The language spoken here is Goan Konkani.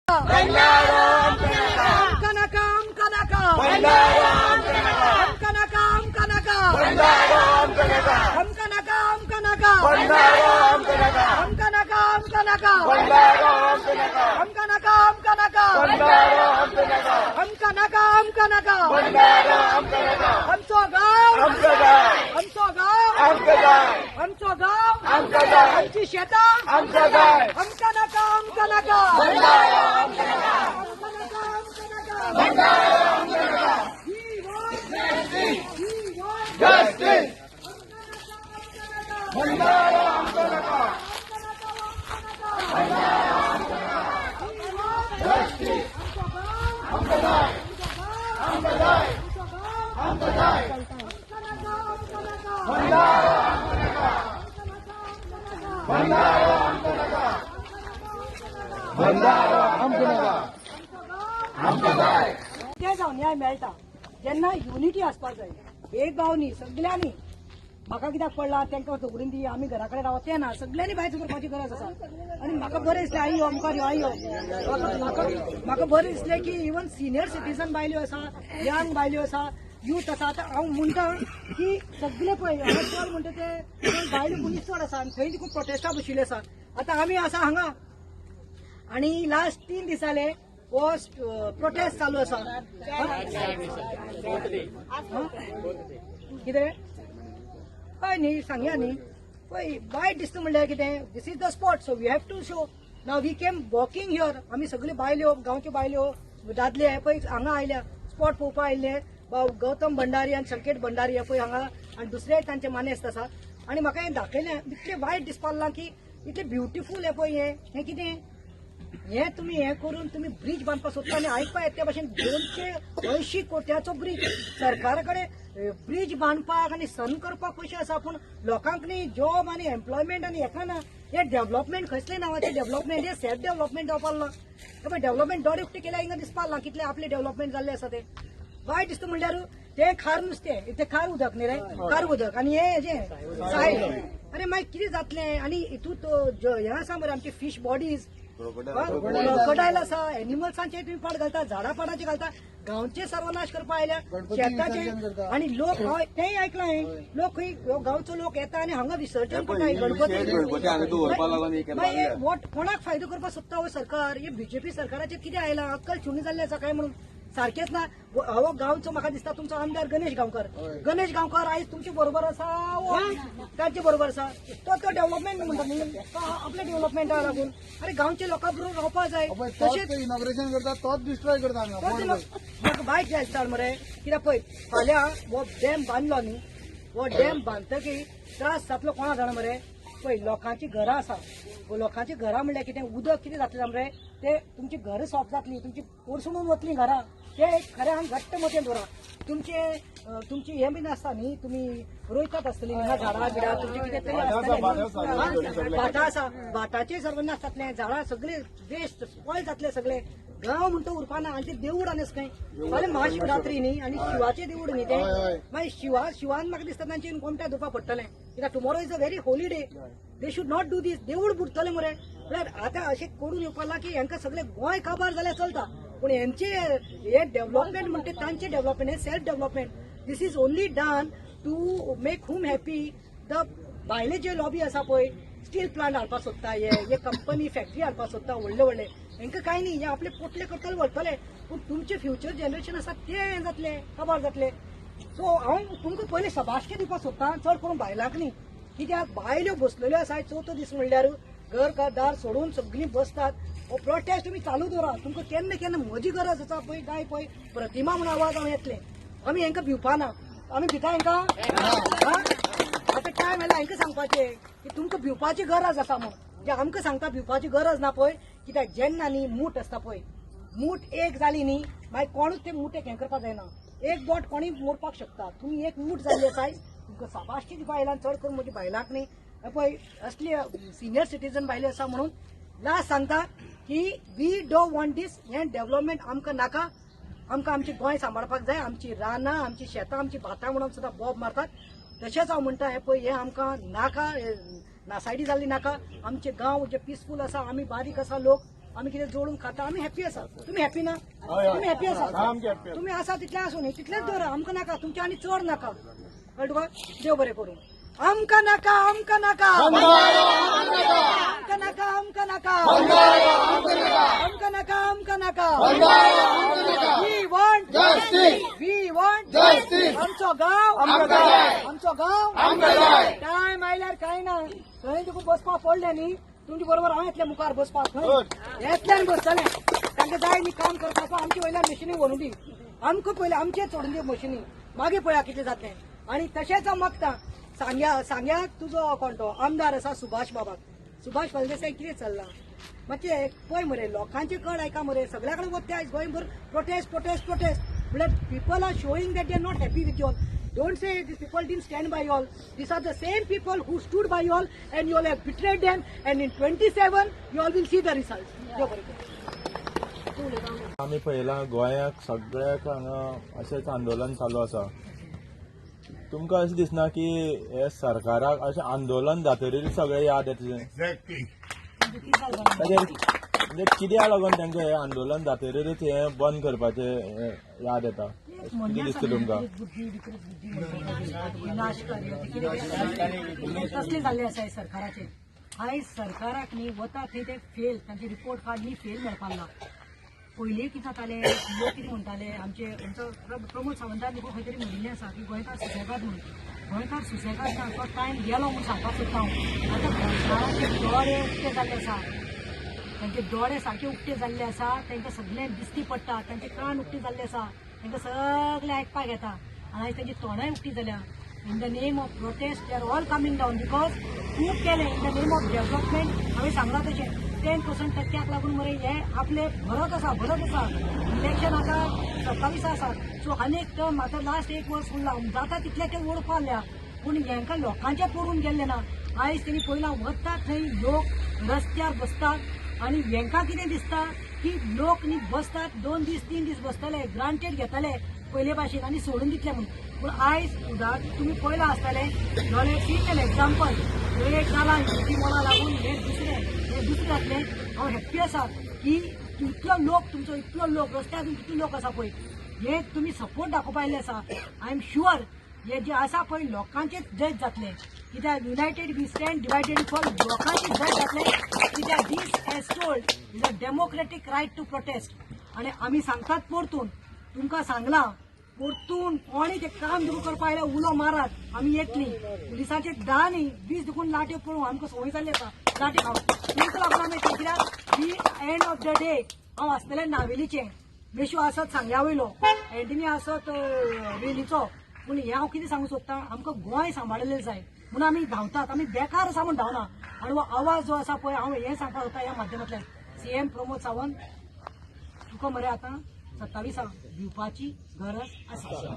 आमकां नाका, आमकां नाका, आमकां नाका, आमकां नाका, आमकां नाका, आमकां नाका, आमकां नाका, आमकां नाका, आमकां नाका, आमकां नाका, आमकां नाका, आमकां नाका. आमचो गांव, आमचो गांव, आमचो गांव, आमची शेतां आमकां नाका, आमकां नाका, आमकां नाका, आमकां नाका. We want justice. We want Justice! आमकां नाका. We want Justice! आमचो गांव, आमकां जाय! आमचो गांव, आमकां जाय! आमचो गांव, आमकां जाय! आमकां नाका, आमकां नाका. बंधारो आमकां नाका! बंधारो आमकां नाका! बंधारो आमकां नाका! आमकां जाय! ते जावन न्याय मेळटा जेन्ना युनिटी आसपाक जाय, भेदभाव न्ही. सगल्यांनी म्हाका कित्याक पडला, तांकां दवरून दी, आमी घरा कडेन रावत तें ना. सगल्यांनी भायर करपाची गरज आसा. आनी म्हाका बरें दिसलें, आई यो मुखार यो, आई यो. म्हाका म्हाका म्हाका बरें दिसलें की इवन सिनियर सिटीजन बायल्यो आसा, यंग बायल्यो आसा, यूथ आसा. आतां हांव म्हणटा की सगळे पळय हांगा चड म्हणटा ते चड बायलो मनीस चड आसा आनी थंय देखून प्रोटेस्टा बशिल्ले आसा. आतां आमी आसा हांगा आणि लास्ट 3 दीस जाले हो प्रोटेस्ट चालू आसा. कितें? हय न्ही, सांगया न्ही. पळय, वायट दिसता म्हणल्यार कितें, this is the spot, so we have to show. Now we came walking here. आमी सगळ्यो बायल्यो, गांवच्यो बायल्यो, दादले हे पळय हांगा आयल्या, स्पॉट पळोवपा आयिल्ले. गौतम भंडारी आनी संकेत भंडारी हे पळय हांगा आनी दुसरे तांचे मानेस्त आसा. आनी म्हाका हें दाखयलें, इतलें वायट दिसपाक लागलां की इतलें ब्युटिफूल हें पळय, हें हें कितें, हें तुमी हें करून तुमी ब्रीज बांदपाक सोदता. आनी आयकपा येता त्या भाशेन 280 कोट्याचो ब्रीज. सरकारा कडेन ब्रीज बांदपाक आनी सन करपाक पयशे आसा, पूण लोकांक न्ही जॉब आनी एम्प्लॉयमेंट आनी हेका ना. हें डेव्हलपमेंट खंयसलें नांवाचें डेव्हलपमेंट? हें सेल्फ डेव्हलपमेंट जावपाक ना. पळय, डेव्हलपमेंट दोळे उक्ते केल्या हिंगा दिसपाक ना कितलें आपलें डेव्हलपमेंट जाल्लें आसा तें. वायट दिसता म्हणल्यार तें खार नुस्तें, तें खार उदक न्ही रे, खार उदक आनी हें हेजें सायड. अरे, मागीर कितें जातलें? आनी हितूंत हें आसा मरे, आमचे फीश बॉडीज, क्रोकोडायल आसा, एनिमल्सांचे तुम्ही पाड घालता, झाडां पानाचे घालता, गांवचे सर्वनाश करपा आयल्या, शेताचे. आणि लोक, हय, तेंय आयकलां हांवें, लोक खंय हो गांवचो लोक येता आनी हांगा विसर्जन करता गणपती. गणपती हांगा दवरपा लागून हे केलां. मागीर वोट कोणाक फायदो करपाक सोदता हो सरकार? हे बीजेपी सरकाराचेर कितें आयलां? अक्कल शुन्य जाल्लें आसा काय म्हणून सारकेंच ना. हो गांवचो म्हाका दिसता तुमचो आमदार गणेश गांवकर. गणेश गांवकर आयज तुमचे बरोबर आसा वो तांचे बरोबर आसा? तो तो डेव्हलपमेंट म्हणटा न्ही, तो आपल्या डेव्हलपमेंटा लागून. अरे, गांवच्या लोकां बरोबर रावपाक जाय. तशेंच इनॉग्रेशन करता, तोच डिस्ट्रॉय करता हांगा. तोच म्हाका वायट दिसता मरे. कित्याक पळय, फाल्यां हो डॅम बांदलो न्ही, हो डॅम बांदतकीर त्रास जातलो कोणा जाणा मरे? पळय, लोकांची घरां आसा. लोकांची घरां म्हणल्यार कितें, उदक कितें जातलें मरे ते? तुमची घरां सोंप जातली, तुमची कोरसणून वतली घरां. ते एक खरें हांगा घट्ट मतीन दवरा. तुमचे हें बीन आसता न्ही, तुमी रोयतात आसतली हांगा झाडां बिडां, तुमचे कितें तरी आसतलें. भाटां आसा, भाटाचे सर्वनाश जातलें, झाडां सगळे वेस्ट स्पॉयल जातले, सगळे गांव म्हणटा उरपाना. आनी ते देवूळ आनी खंय फाल्यां महाशिवरात्री न्ही, आनी शिवाचें देवूळ न्ही तें. मागीर शिवान म्हाका दिसता तांचे कोमट्या धुवपा पडटलें, कित्याक tomorrow is a very holy day, they should not do this. देवूळ बुडटलें मरे. म्हळ्यार आतां अशें करून येवपा लागला की हांकां सगळे गोंय काबार जाल्यार चलता, पूण हेंचे हे डेव्हलपमेंट म्हणटा तांचे डेव्हलपमेंट हे self development. This is only done to make whom happy? The भायले जे लॉबी आसा पळय, स्टील प्लांट हाडपाक सोदता, हे हे कंपनी फॅक्टरी हाडपाक सोदता व्हडले व्हडले. हेंकां कांय न्ही, हे आपले पोटले करतले, व्हरतले, पूण तुमचे फ्युचर जनरेशन आसा ते हें जातले, काबार जातले. सो हांव तुमकां पयलीं शबासकी दिवपाक सोदता, चड करून बायलांक न्ही, कित्याक बायल्यो बसलेल्यो आसा चवथो दीस म्हणल्यार, घर दार सोडून सगळीं बसतात. हो प्रोटेस्ट तुमी चालू दवरा. तुमकां केन्ना केन्ना म्हजी गरज आसा पळय, जाय पळय प्रतिमा म्हणून आवाज हांव येतले. आमी हांकां भिवपा ना. आमी भिता हांकां? आतां टायम आयला हांकां सांगपाचें की तुमकां भिवपाची गरज आसा म्हणून. जे आमकां सांगता भिवपाची गरज ना पळय, कित्याक जेन्ना न्ही मूठ आसता पळय, मूठ एक जाली न्ही, मागीर कोणूच ते मुठेक हें करपाक जायना. एक बोट कोणूय मोडपाक शकता. तुमी एक मूठ जाल्ली आसाय. तुमकां साबाशकी दिवपा आयला, चड करून म्हजी बायलांक न्ही. हे पळय, असली सिनियर सिटीजन बायले आसा म्हणून लास्ट सांगता की we don't want this. हें डेव्हलपमेंट आमकां नाका. आमकां आमची गोंय सांबाळपाक जाय, आमची रानां, आमची शेतां, आमची भातां म्हणून सुद्दां बोब मारतात. तशेंच हांव म्हणटा, हें पळय, हें आमकां नाका, हे नासायडी जाल्ली नाका. आमचे गांव जे पिसफूल आसा, आमी बारीक आसा लोक. आमी कितें जोडून खाता, आमी हॅपी आसा. तुमी हॅपी ना? तुमी हॅपी आसा? तुमी आसा तितलें आसूं न्ही, तितलेंच दवरा. आमकां नाका तुमच्या आनी चड नाका. कळ्ळें तुका? देव बरें करूं. आमकां नाका, आमकां नाका, आमकां नाका, आमकां नाका, आमकां नाका, आमकां नाका. We want Justice. We want Justice. आमचो गांव, आमकां जाय. आमचो गांव आमकां जाय. टायम आयल्यार काय ना, थंय तुका बसपाक पडलें न्ही, तुमचे बरोबर हांव येतलें मुखार बसपाक. थंय येतल्यान बसतलें. तांकां जाय न्ही काम करपाक. आमचे वयल्यान मशिनी व्हरून दी आमकां, पयलीं आमचे सोडून दी मशिनी, मागीर पळया कितें जातलें. आनी तशेंच हांव मागता सांग्या, सांग्या तुजो कोण तो आमदार आसा सुभाष बाबाक, सुभाष फळदेसाय, कितें चल्लां मातशें पळय मरे. लोकांचे कड आयका मरे. सगळ्या कडेन वता आयज गोंयभर प्रोटेस्ट, प्रोटेस्ट, प्रोटेस्ट. म्हणल्यार people are showing that they are not happy with y'all. Don't say these people didn't stand by y'all. These are the same people who stood by y'all and y'all have betrayed them, and in 27 y'all will see the results. देव बरें करूं. आमी पळयलां गोंयाक सगळ्याक हांगा अशेंच आंदोलन चालू आसा. तुमकां अशें दिसना की हे सरकाराक अशें आंदोलन जातरीर सगळें याद येतलें ताचेर? म्हणजे कित्याक लागून तांकां हें आंदोलन जातरीरच हें बंद करपाचें हें याद येता, कितें दिसता तुमकां? बुद्धी, विकृत बुद्धी म्हणटा, विनाश कार्य ते कितें तसलें जाल्लें आसा हे सरकाराचें. आयज सरकाराक न्ही वता थंय ते फेल, तांचे रिपोर्ट कार्ड न्ही फेल मेळपाक ना. पयलीं कितें जातालें, लोक कितें म्हणटाले, आमचे आमचो प्रमोद सावंतान देखून खंय तरी म्हणिल्लें आसा की गोंयकार सुसेगाद म्हणून. गोंयकार सुसेगाद ना, तो टायम गेलो म्हूण सांगपाक सोदता हांव. आतां गोंयकारांचे दोळे उक्ते जाल्ले आसा, तांचे दोळे सारके उक्ते जाल्ले आसा, तांकां सगळें दिश्टी पडटा. तांचे कान उक्ते जाल्ले आसा, तांकां सगळें आयकपाक येता आनी आयज तांची तोंडाय उक्ती जाल्या. In the name of protest they are all coming down because खूब केलें in the name of development. हांवें सांगलां तशें 10% टक्क्याक लागून मरे हे आपले भरत आसा, भरत आसा. इलेक्शन आतां 27 आसा, सो आनीक टर्म आतां लास्ट एक वर्स उरला. जाता तितले ते ओडपा. पूण हेंकां लोकांचें पडून गेल्लें ना. आयज तेणी पयलां वता थंय लोक रस्त्यार बसतात आनी हेंकां कितें दिसता की लोक न्ही बसतात, 2 दीस 3 दीस बसतले, ग्रांटेड घेतले पयले भाशेन आनी सोडून दितले म्हूण. पूण आयज उदाहरण तुमी पळयलां आसतलें, दोळे सीन एन एग्जाम्पल एक जाला युनिटी मॉला लागून. हें दुसरें जातलें. हांव हॅप्पी आसा की इतलो लोक तुमचो, इतलो लोक रस्त्यार, कितलो लोक आसा पळय, हे तुमी सपोर्ट दाखोवपा आयिल्ले आसा. I am sure हे जे आसा पळय लोकांचेच जैत जातलें, कित्याक united we stand, divided fall. लोकांचेच जैत जातलें, कित्याक this as told is a democratic right to protest. आनी आमी सांगतात परतून, तुमकां सांगलां परतून, कोणी ते काम देखून करपा आयल्यार उलो मारात, आमी येतली. पुलिसांचे 10 न्ही 20 देखून लाट्यो पळोवं, आमकां संवय जाल्ली आसा लाठी खावन. तुमकां लागून आमी येतली, कित्याक the end of the day हांव आसतलें नावेलीचें, मेशो आसत सांग्या वयलो, एंटनी आसत वेलीचो, पूण हें हांव कितें सांगूंक सोदतां, आमकां गोंय सांबाळिल्लें जाय म्हणून आमी धांवतात. आमी बेकार आसा म्हूण धांवना. आनी हो आवाज जो आसा पळय, हांव हें सांगपाक सोदता ह्या माध्यमांतल्यान, सीएम प्रमोद सावंत, तुका मरे आतां 27 भिवपाची गरज आसा.